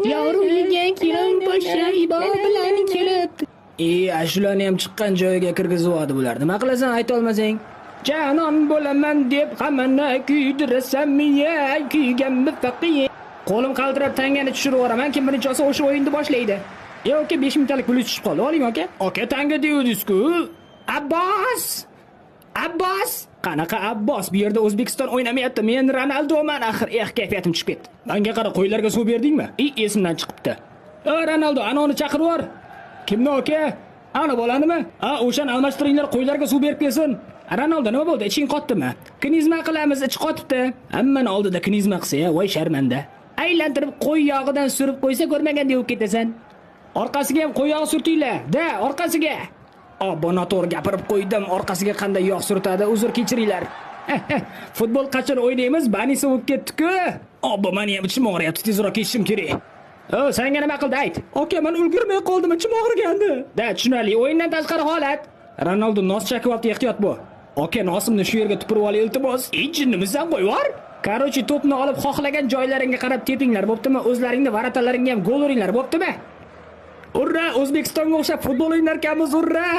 Yoruyiga kelin poshsha ibo bilan kelib. E, ashulani ham chiqqan joyiga kirgizib bular. Nima qilasan, aytolmasang? Janon bo'laman deb hammani kuydirasanmi ya, kuyganmi faqir. Qo'lim qaltirab tangani tushirib yuboraman, kim birinchi olsa o'sha o'yinni boshlaydi. E, aka, 5 mingtalik pul tushib qoldi. Oling, aka. Aka, tanga devdingiz-ku. Abbos! Abbos! Qanaqa Abbos? Bu yerda O'zbekiston o'ynamayapti. Men Ronaldoman axir. Eh, kayfiyatim tushib ketdi. Menga qara, qo'ylarga suv berdingmi? I, esimdan chiqibdi. "O, Ronaldo, ana uni chaqirib yubor." Kimni, aka? Ana bolanimi? A, o'shani almashtiringlar, qo'ylarga suv berib kelsin. Ronaldo, nima bo'ldi? Iching qotdimi? Knizma qilamiz, ichi qotibdi. Hammani oldida knizma qilsa, voy sharmanda. Aylantirib qo'y yog'idan surib qo'ysa, ko'rmagandek bo'lib ketasan. Orqasiga ham qo'y yog'i surtinglar. Da, orqasiga. Obbo, noto'g'ri gapirib qo'ydim. Orqasiga qanday yog' surtadi? Uzr, kechiringlar. Futbol qachon o'ynaymiz? Banisi bo'lib ketdi-ku. Obbo, meni ham ichim og'riyapti, tezroq ketishim kerak. O, senga nima qildi, ayt. Aka, men ulgurmay qoldim, ichim og'rigandi. Da, tushunarli. O'yindan tashqari holat. Ronaldo nos chakib oldi, ehtiyot bo'l. Aka, nosimni shu yerga tupurib ol, iltimos. Ey, jinnimisan, qo'yib yubor. Короче, to'pni olib xohlagan joylaringga qarab tepinglar, bo'ptimi? O'zlaringni ворота laringga ham gol uringlar, bo'ptimi? Urra, O'zbekistonga o'xshab futbol o'ynarkanmiz, urra!